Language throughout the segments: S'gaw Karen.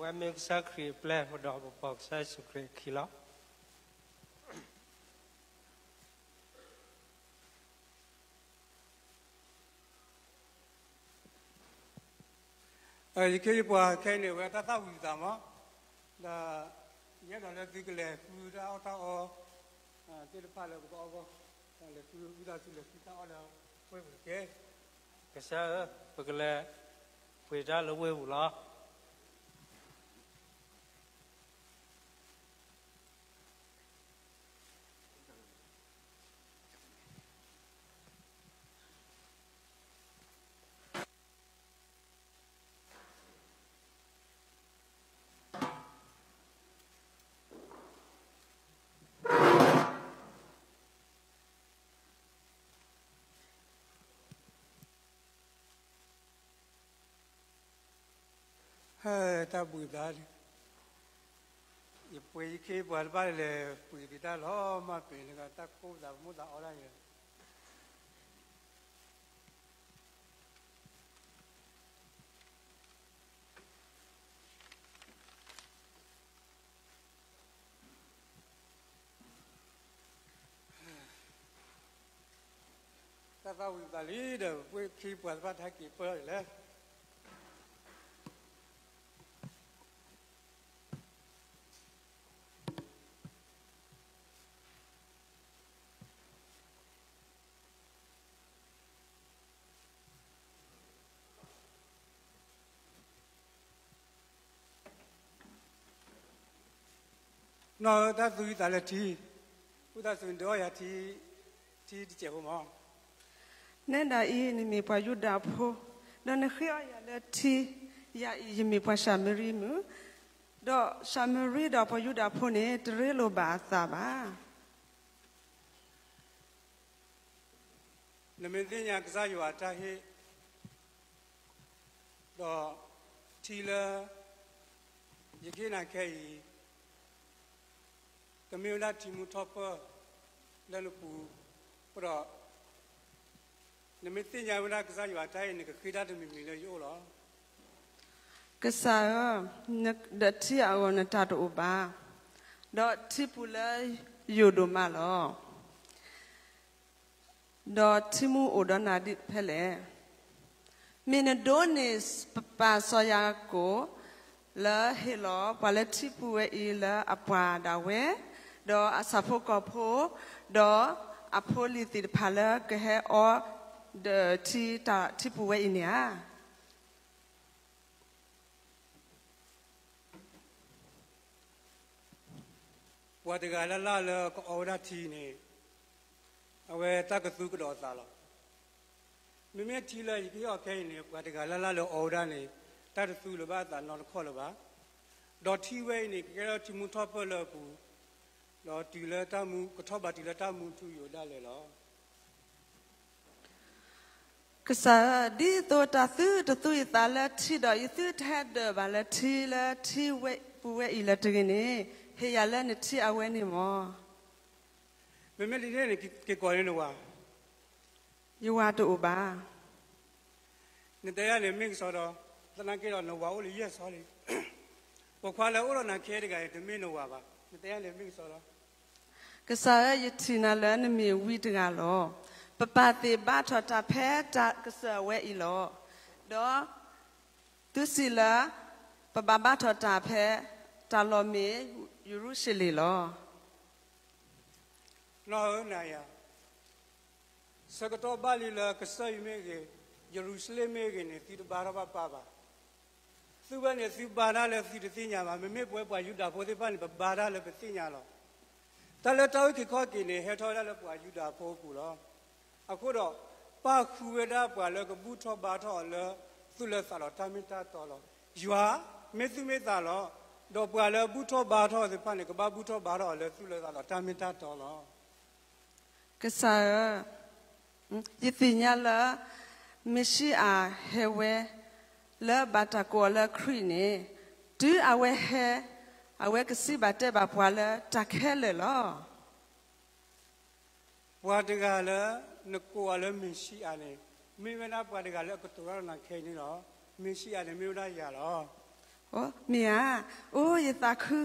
ပဝဲမ့ၢ်ကစၢ်ခရံာ်အပျဲၢ် ဒီးပပိာ်ကစၢ်ယ့ၣ်ၡူးခရံာ်အခံလီၤ. ယခ့ယပှၤခဲအံၤန့ၣ် အဝဲတၢ်သၣ်ဝံၤသးမး, ဒီးယအဲၣ်ဒိးလၢသုကလဲၤဃုတၢ်အီၣ်တၢ်အီ သ့ၣ်တဖၣ်လၢပကအီၣ်အဂီၢ်, လဲၤဃုဝံသးစူၤ လဲၤဃုတၢ်အီၣ်လၢဝ့ၢ်ပူၤတက့ၢ်. ကစၢ်ဧၢ, ပကလဲၤပှ့ၤတၢ်လၢဝ့ၢ်ပူၤလီၤ. တၢ်ဘှံးသး, ယပှ့ၤယခ့ပှၤတဖၣ်လဲၤပှ့ၤသ့တၢ်လီၤမၢ် ပ့ၤနကတၢ်ကိးသးပမိၣ်သးအီၣ်ဒၣ်ယဲ တၢ်သၣ်ဝံၤသးလံဒီး ပှ့ၤခံပှၤသ့ၣ်တဖၣ်တဟဲက့ၤပၢၢ်လဲၣ်. နီၢ်ဧၢ, တၢ်သူအံသးလၢထံ, ဝံသးစူၤဒုးအီၣ်ယၤထံ, ထံတစဲးဖိမး. နဲဒၣ်အံၤ နမ့ၢ်ပှၤယူဒၤဖိ, ဒီးနဃ့အီၣ်ယၤလၢထံ, ယၤအံၤယမ့ၢ်ပှၤၡၤမရံမုၣ်, ဒီးၡၤမရံဒီးပှၤယူဒၤဖိန့ၣ် တရ့လိာ်ဘၣ်အသးဘၣ်. နမ့ၢ်သ့ၣ်ညါကစၢ်ယွၤအတၢ်ဟ့ၣ်, ဒီးထံလၢယကဟ့ၣ်နၤခဲအံၤ ကမ့ၢ်ဝဲဒၣ်ထံမူထီၣ်ပၢၢ်လၢနပူၤ, ဒီးနမ့ၢ်သ့ၣ်ညါဝဲဒၣ်ကစၢ်ယွၤအတၢ်ဟ့ၣ်န့ၣ် ကဃ့တၢ်တမံၤမံၤလၢယအိၣ်လီၤ. ကစၢ်ဧၢ, ဒီးထံအဂီၢ်နတၢ်တအိၣ်ဘၣ်, ဒီးထံပူၤလၢယိာ်ဒိၣ်မးလီၤ. ဒီးထံမူအိၣ်ဒီးနၤဒ်ဖဲလဲၣ်. မ့ၢ်နဒိးန့ၢ်ပပၢ်စီၤယၤကိာ် လၢဟ့ၣ်လီၤပှၤလၢထံပူၤဝဲအံၤလၢအပှၤဒၣ်ဝဲ, ဒီးအဆၣ်ဖိကီၢ်ဖိ, ဒီးအဖိလံၤသ့ၣ်တဖၣ်လၢကဟဲအီဒီးထံတၢ်ထံပူၤဝဲအံၤန့ၣ်ဧါ. ပှၤတဂၤလၢ်လၢ်လၢကအီဝဲဒၣ်ထံန့ၣ်, အဝဲတၢ်ကသူကဒီးအသးလီၤ. မ့မ့ၢ်ထံလၢယကဟ့ၣ်အီၤခဲအံၤန့ၣ် ပှၤတဂၤလၢ်လၢ်လၢအီဝဲဒၣ်န့ၣ် တၢ်တသူလၢၤဘၣ်အသးနီတခီၣ်လၢၤဘၣ်. ဒီးထံဝဲအံၤန့ၣ် ကကဲထီၣ်ထံမူထီၣ်ပၢၢ်လၢအပူၤ, ဒီးတုၤလၢတၢ်မူ ကထီၣ်ဘးတုၤလၢတၢ်မူထူယိာ်ဒၣ်လဲာ်လီၤ. ကစၢ်ဧၢ, ဒ်သိးတၢ်သုတသူယသးလၢထံဒီး ယသုတဟဲဒၢးဘၣ်လၢထံလၢထံဝဲပူၤဝဲအံၤလၢတဂ့ၤန့ၣ်, ဟ့ၣ်ယၤလၢနထံအဝဲန့ၣ်မး. မ့မ့ၢ်ဒ်န့ၣ်န့ၣ် က့ၤကိးန့ၢ်နဝၤ, ယဝၤတအိၣ်ဘၣ်. နတဲယၤန့ၣ်မ့ၢ်ကစီဒီ, သနာ်က့ဒီးနဝၤအိၣ်လၢယဲၢ်စီလံ. ပိာ်ခွါလၢအိၣ်ဒီးနၤခဲတဂၤအံၤ တမ့ၢ်နဝၤဘၣ်. နတဲယၤန့ၣ်မ့ၢ်ကစီဒီ. ကစၢ်ဧၢ, ယထံၣ်နၤလၢနမ့ၢ်ဝံတဂၤလီၤ. ပပၢ်သ့ၣ်ဘါထီၣ်တၢ်ဖဲတၢ်ကစၢၢ်ဝဲအံၤလီၤ. ဒီးသုစံးလၢ ပဘၣ်ဘါထီၣ်တၢ်ဖဲတၢ်လီၢ်မ့ၢ်ယရူၤၡလ့ၣ်လီၤ. နီၢ်ဧၢ, နၤယၤ ဆၢကတီၢ်ဘၣ်လံလၢကစၢၢ်ယွၤမ့ၢ်ဂ့ၤ, ယရူၤၡလ့ၣ်မ့ၢ်ဂ့ၤန့ၣ် သုတဘါထီၣ်ဘၣ်ပၢ်ဘၣ်. သုဝဲန့ၣ် သုဘါတၢ်လၢသုတသ့ၣ်ညါဘၣ်. မ့မ့ၢ်ပဝဲပှၤယူဒၤဖိသ့ၣ်တဖၣ်န့ၣ် ပဘါတၢ်လၢပသ့ၣ်ညါလီၤ. တၢ်လၢတၢ်အုၣ်က့ၤခီၣ်က့ၤန့ၣ် ဟဲထီၣ်ဝဲဒၣ်လၢပှၤယူဒၤဖိအပူၤလီၤ. အဃိဒီး ပၢ်ဃုဝဲဒၣ်ပှၤလၢကဘူၣ်ထီၣ်ဘါထီၣ်အီၤလၢ သူၣ်လၢသးဒီးတၢ်မ့ၢ်တၢ်တီလီၤ. ယွၤမ့ၢ်သူၣ်မ့ၢ်သးလီၤ. ဒီးပှၤလၢအဘူၣ်ထီၣ်ဘါထီၣ်အီၤသ့ၣ်တဖၣ်န့ၣ် ကဘၣ်ဘူၣ်ထီၣ်ဘါထီၣ်အီၤလၢသူၣ်လၢသးဒီးတၢ်မ့ၢ်တၢ်တီလီၤ. ကစၢ်ဧၢ, ယသ့ၣ်ညါလၢ မ့ၤၡံအၤဟဲဝဲ လၢဘၣ်တၢ်ကိးအီၤလၢခရံာ်န့ၣ်, တုၤအဝဲဟဲ, အဝဲကစံးဘၣ်တဲဘၣ်ပှၤလၢတၢ်ခဲလၢာ်လီၤ. ပှၤတဂၤလၢနကိးအီၤလၢမ့ၤၡံအၤန့ၣ်, မ့ၢ်ဝဲဒၣ်ပှၤတဂၤလၢအကတိၤတၢ်ဒီးနၤခဲအံၤန့ၣ်လီၤ. မ့ၤၡံအၤန့ၣ်မ့ၢ်ဝဲဒၣ်ယၤလီၤ. မ့ၢ်ဧါ, အိ ယသးခု,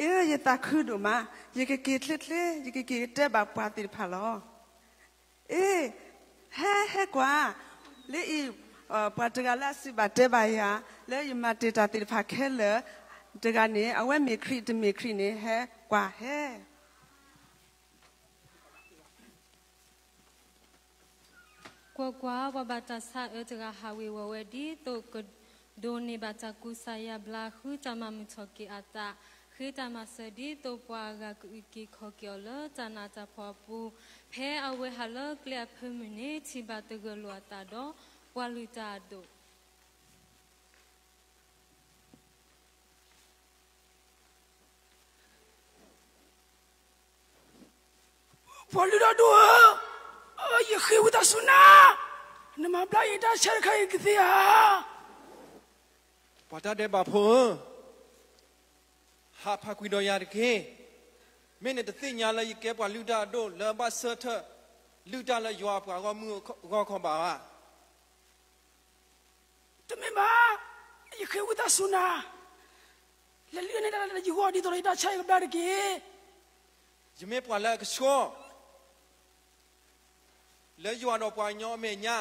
အ့ ယသးခုဒိၣ်မး, ယကက့ၤချ့ချ့, ယကက့ၤတဲဘၣ်ပှၤသ့ၣ်တဖၣ်လီၤ. အ့ ဟဲ ဟဲကွၢ်, လၢအံၤ ပှၤတဂၤလၢအစံးဘၣ်တဲဘၣ်ယၤ လၢယမၤတ့ၢ်တၢ်သ့ၣ်တဖၣ်ခဲလၢာ်တဂၤန့ၣ် အဝဲမ့ၢ်ခရံာ်တမ့ၢ်ခရံာ်န့ၣ် ဟဲကွၢ်ဟဲ ကွၢ်ကွၢ်, ပှၤဘၣ်တၢ်ဆါအၢတဂၤဟးဝ့ၤဝီၤဝဲ ဒ်သိးကဒိးန့ၢ်ဘၣ်တၢ်ကူစါယါဘျါ ဃုတၢ်မၤမုာ်ထီၣ်က့ၤအသး, ဃ့တၢ်မၤစၢၤဒ်သိးပှၤအဂၤကအုၣ်က့ၤခီၣ်က့ၤအီၤလၢတၢ်နးတၢ်ဖှီၣ်အပူၤ, ဖဲအဝဲဟးလၢကျဲအဖၢမုၢ်န့ၣ် ထံၣ်ဘၣ်တဂၢၢ်လိာ်အသးဒီး ပှၤလုၢ်တၢ်အဒိၣ် ပှၤလုၢ်တၢ်အဒိၣ်ဧၢ, ယဃ့ဝံသးစူၤနၤ, နမၤဘျါယတၢ်ဆၢတခါအံၤကသ့ဧါ. ပှၤတၢ်ဒဲးဘးဖိဧၢ, ဟးဖးကွံာ်ဒီးယၤတက့ၢ်. မ့ၢ်နတသ့ၣ်ညါလၢယကဲပှၤလုၢ်တၢ်အဒိၣ်လၢအဘၣ်ဆၢထၢၣ် လုၢ်တၢ်လၢယွၤအပှၤဂီၢ်မုၢ်အဂီၢ်ခီဘၣ်ဧါ. တမ့ၢ်ဘၣ်, ယဃ့ဝံသးစူၤနၤ, လဲၤလုၢ်န့ၢ်တၢ်လၢယဂီၢ်ဒ်သိးဒီးယတၢ်ဆါအံၤကဘျါတက့ၢ်. ယမ့ၢ်ပှၤလၢအကဆှီ လၢယွၤဒီးပှၤကညီအမဲာ်ညါ,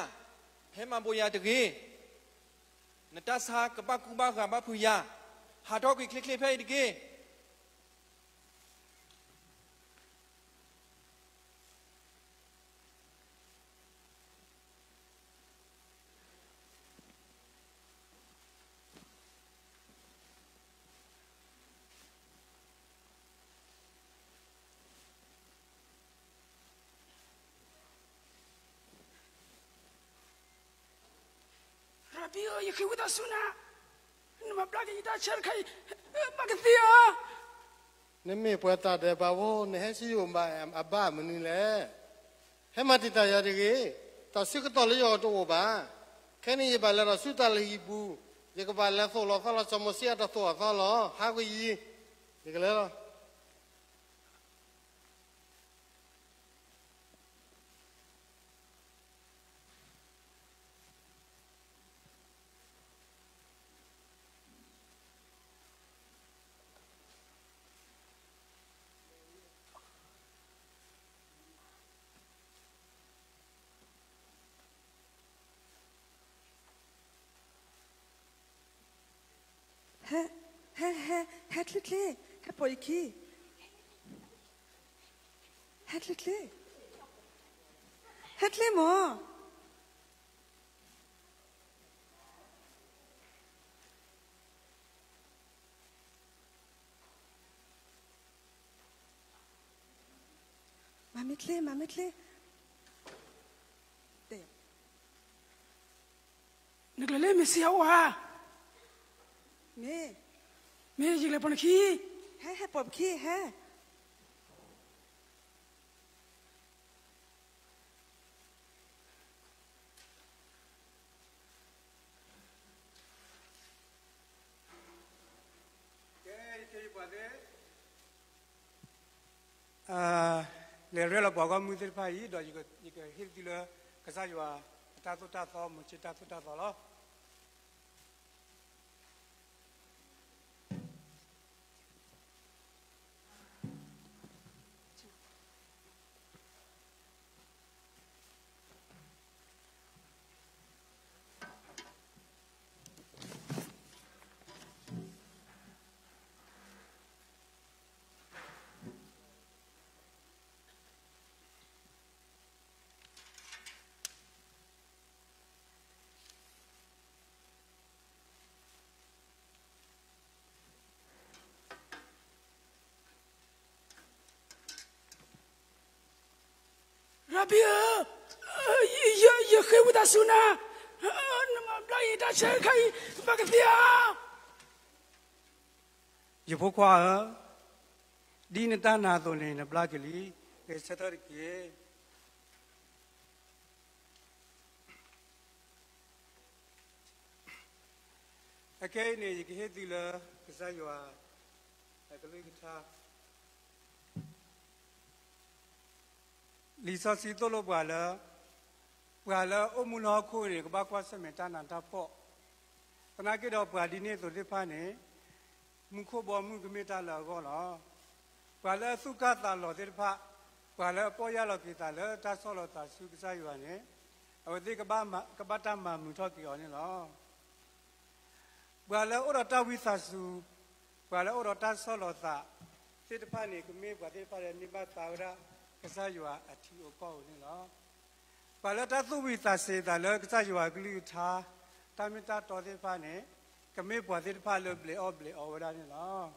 ဟဲမၤဘိးယၤတဂ့ၤ. နတၢ်ဆါကဘၣ်ကူဘၣ်ဂာ်ဘၣ်ဖုးယၤ, ဟးထီၣ်ကွံာ်ချ့ချ့ဖဲအံၤတက့ၢ်. ရၤဘံဧၢ, ယဃ့ဝံသးစူၤနၤ, နမၤဘျါက့ၤယတၢ်ဆၢတခါအံၤ ဘၣ်ကသ့ဧါ. နမ့ၢ်ပှၤတၢ်ဒဲးဘးဖိ, နဟဲဆူယအိၣ်ဘၣ်အဘၣ်မနုၤလဲၣ်. ဟဲမၤတံာ်တာ်ယၤတဂ့ၤ. တၢ်ဆၢကတီၢ်လၢယဂီၢ်တအိၣ်ဘၣ်. ခဲန့ၣ်ယဘၣ်လဲၤဒီးဆူတၢ်လုၢ်ဟံၣ်ပူၤ, ယကဘၣ်လဲၤသိၣ်လီၤသီလီၤစီၤမိၤၡ့အတၢ်သိၣ်အသီလီၤ. ဟးကွံာ်ယံၤ, ယကလဲၤလီၤ. ဟဲ, ဟဲ, ဟဲ, ဟဲချ့ချ့, ဟဲပိာ်ယခံ, ဟဲချ့ချ့, ဟဲချ့မၢ်. မၤမ့ၢ်ချ့, မၤမ့ၢ်ချ့, နကလဲၤလၢမ့ၢ်စံးဟးအိၣ်ဧါ. မ့ၢ်, မ့ၢ်ယကလဲၤပိာ်နခံ, ဟဲ, ဟဲပိာ်ပခံ, ဟဲ. ကဲ, ယပှၤသ့ၣ်, လဲၤရဲၣ်လီၤပှၤဂီၢ်မုၢ်သ့ၣ်တဖၣ်အံၤ, ဒီးယကဟ့ၣ်သုလၢ ကစၢ်ယွၤအတၢ်သိၣ်တၢ်သီ, မိၤၡ့တၢ်သိၣ်တၢ်သီလီၤ. ရၤဘံဧၢ, ယဃ့ဝံသးစူၤနၤ, နမၤဘျါယတၢ်ဆၢတခါအံၤ ဘၣ်ကသ့ဧါ. ယဖိခွါဧၢ, ဒ်နတၢ်နာ်အသိးန့ၣ် နဘျါက့ၤလံ, ဂဲၤဆၢထၢၣ်တက့ၢ်. အခဲအံၤန့ၣ် ယကဟ့ၣ်သုလၢ ကစၢ်ယွၤအကလုၢ်ကထါ လံာ်စီဆှံသိၣ်လိပှၤလၢ ပှၤလၢအအိၣ်မူလၢဟီၣ်ခိၣ်န့ၣ် ကဘၣ်ကွၢ်ဆၢၣ်မဲာ်တၢ်နးတၢ်ဖှီၣ်, သနာ်က့ဒီးပှၤဒ်န့ၣ်အသိးသ့ၣ်တဖၣ်န့ၣ်, မူခိၣ်ဘီမုၢ်ကမ့ၢ်တၢ်လၢအဂီၢ်လီၤ. ပှၤလၢအသူၣ်ကၢ်သးလီၤသ့ၣ်တဖၣ်, ပှၤလၢအပီၢ်ယၢ်လီၤက့ၤသးလၢတၢ်ဆီၣ်လီၤသးဆူကစၢ်ယွၤန့ၣ်, အဝဲသ့ၣ်ကဘၣ်တၢ်မၤမုာ်ထီၣ်က့ၤအီၤန့ၣ်လီၤ. ပှၤလၢအအိၣ်ဒီးတၢ်ဝံသးစူၤ, ပှၤလၢအအိၣ်ဒီးတၢ်ဆီၣ်လီၤသးသ့ၣ်တဖၣ်န့ၣ်, ကမ့ၢ်ပှၤသ့ၣ်တဖၣ်လၢအန့ၢ်ဘၣ်သါဝဲဒၣ်ကစၢ်ယွၤအထံအိၣ်ကီၢ်အိၣ်န့ၣ်လီၤ. ပှၤလၢတၢ်သူၣ်ဝံၤသးစဲၤသးလၢကစၢ်ယွၤအကလုၢ်ကထါ, တၢ်မ့ၢ်တၢ်တီသ့ၣ်တဖၣ်န့ၣ်, ကမ့ၢ်ပှၤသ့ၣ်တဖၣ်လၢဘျဲးအီၣ်ဘျဲးအီဝဲဒၣ်န့ၣ်လီၤ.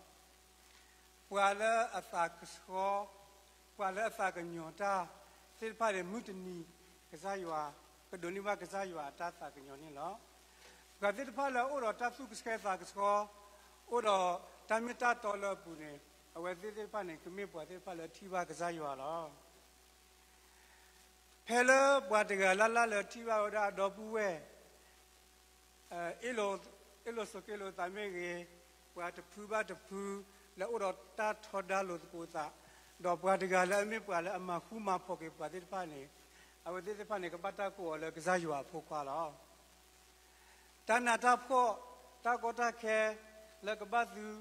ပှၤလၢအသးကဆှီ, ပှၤလၢအသးကညီၤတၢ်သ့ၣ်တဖၣ်န့ၣ်, မုၢ်တနံၤကစၢ်ယွၤကဒိးန့ၢ်ဘၣ်ကစၢ်ယွၤအတၢ်သးကညီၤန့ၣ်လီၤ. ပှၤသ့ၣ်တဖၣ်လၢအအိၣ်ဒီးတၢ်သူၣ်ကဆှီသးကဆှီ, အိၣ်ဒီးတၢ်မ့ၢ်တၢ်တီလၢအပူၤန့ၣ်, အဝဲသ့ၣ်သ့ၣ်တဖၣ်န့ၣ် ကမ့ၢ်ပှၤသ့ၣ်တဖၣ်လၢထံၣ်ဘၣ်ကစၢ်ယွၤလီၤ. ဖဲလၢပှၤတဂၤလၢ်လၢ်လၢထံၣ်ဘၣ်ဝဲဒၣ်အဒီပုၢ်ဝဲၢ် အ့ၣ်လိာ်ဆိးက့လိာ်သးမ့ၢ်ဂ့ၤ, ပှၤတဖုဘၣ်တဖုလၢအအိၣ်ဒီးတၢ်ထီဒါလိာ်သကိးသး, ဒီးပှၤတဂၤလၢအမ့ၢ်ပှၤလၢအမၤဃူမၤဖိးက့ၤပှၤသ့ၣ်တဖၣ်န့ၣ်, အဝဲသ့ၣ်သ့ၣ်တဖၣ်န့ၣ် ကဘၣ်တၢ်ကိးအီၤလၢကစၢ်ယွၤအဖိခွါလီၤ. တၢ်နးတၢ်ဖှီၣ်, တၢ်ကီတၢ်ခဲလၢကဘၣ်သု, ဒီး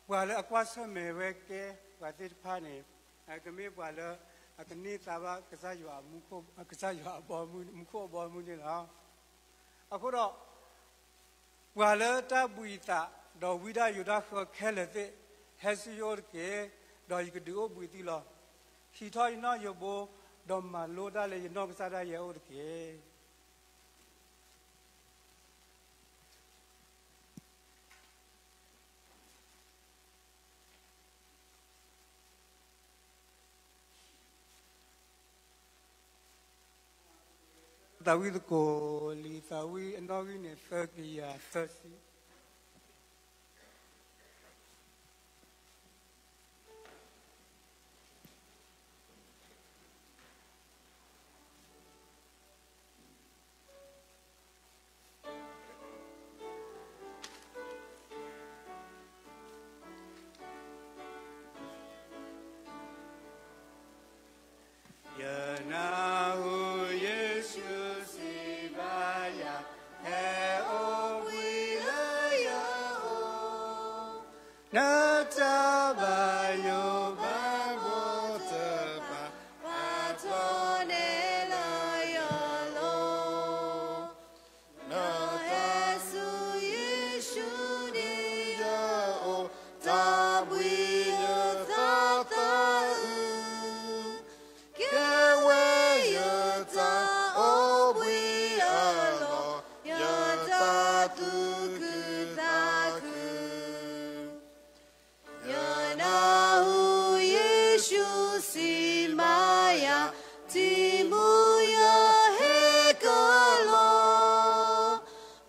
ပှၤလၢအကွၢ်ဆၢၣ်မဲာ်ဝဲကဲပှၤသ့ၣ်တဖၣ်န့ၣ်, ကမ့ၢ်ပှၤလၢအကန့ၢ်သါဘၣ်ကစၢ်ယွၤ, ကစၢ်ယွၤအဘီမုၢ်, မူခိၣ်အဘီမုၢ်န့ၣ်လီၤ. အဃိဒီး, ပှၤလၢတၢ်ဘှံးအသး, ဒီးဝံဒၣ်ယိးတၢ်ဃၢခဲလၢာ်သ့ၣ်, ဟဲဆူယအိၣ်တက့ၢ်, ဒီးယကဒုးအိၣ်ဘှံးသုလီၤ. ဟံးထီၣ်ယနီၣ်ယိးဘိ, ဒီးမၤလိတၢ်လၢယနီၢ်ကစၢ်ဒၣ်ယဲအိၣ်တက့ၢ်. သးဝံၣ်သကိး, လံာ်သးဝံၣ်အနီၣ်ဂံၢ်န့ၣ် သၢကယၤသၢဆံ. ယနၢ်ဟူယ့ၣ်ၡူးစံးဘၣ်ယၤ, ဟဲအိၣ်ဘှံးလၢယအိၣ်, နတၢ်ဘၣ်ယိၣ်ဘၣ်ဘီၣ်တဖၣ်, ပာ်ထီၣ်န့ၢ်လၢယလိၤ. နဟဲဆူယ့ၣ်ၡူးန့ၣ်ယအိၣ်, တၢ်ဘှံးယသးသၢအု, ကဲဝဲယတၢ်အိၣ်ဘှံးအလီၢ်, ယတၢ်သူၣ်ခုသးခု. ယနၢ်ဟူယ့ၣ်ၡူးစံးဘၣ်ယၤ, ထံမူယဟဲကလီၤ.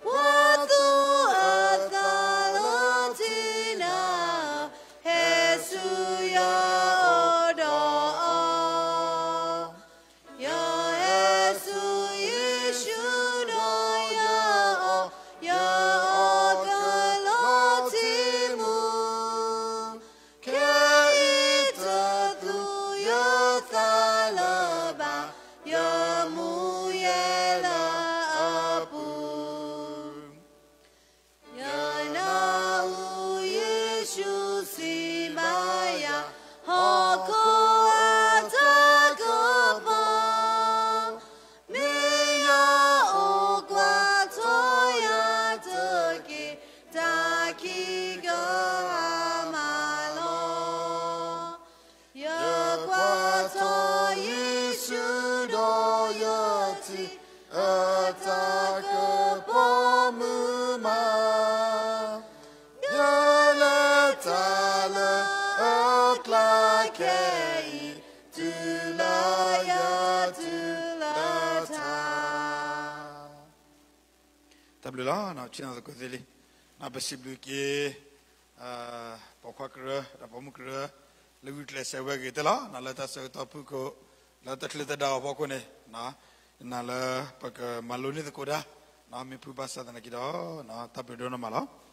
ပှၤသူၣ်အသးလီၤထံနၤ, ဟဲဆူယအိၣ်ဒီးအီၤ. ယဟဲဆူယ့ၣ်ၡူးဒီးယအိၣ်, ယအိၣ်ကလီၤထံမူ. ခဲအံၤတသူၣ်ယသးလၢၤဘၣ်, ယမူယဲလၢအပူၤ. ယနၢ်ဟူယ့ၣ်ၡူးစံးဘၣ်ယၤ, ဟီၣ်ခိၣ်အတၢ်ကပီၤ, မ့ၢ်ယအိၣ်ကွၢ်ထီၣ်ယၤတက့ၢ်, တၢ်ခံကမၤလီၤ. ယကွၢ်ထီၣ်ယ့ၣ်ၡူးဒီးယထံၣ်, အတၢ်ကပီၤမုာ်မး, ယလဲၤတၢ်လၢအကျါခဲအံၤ, တုၤလၢယတုၤလၢတၢ် တၢ်ဘျုးလီၤ, ဆ့ၣ်နီၤသကိးသ့လံ, ပစံးဘျုးက့ၤ ပိာ်ခွါကရၢ ဒီးပိာ်မုၣ်ကရၢ လၢဂုာ်ကျဲးစၢးဝဲအဂ့ၢ်သ့ၣ်လီၤ. လၢတၢ်ဆၢကတီၢ်ဖုၣ်ကိာ် လၢတချုးတဒါအဖီခိၣ်န့ၣ်, နာ်လၢပကမၤလိန့ၢ်သကိးတၢ် မ့ၢ်ဖုဘၣ်ဆၣ်သနာ်က့ဒီး တၢ်ဘျုးဒိၣ်နီၢ်မးလီၤ.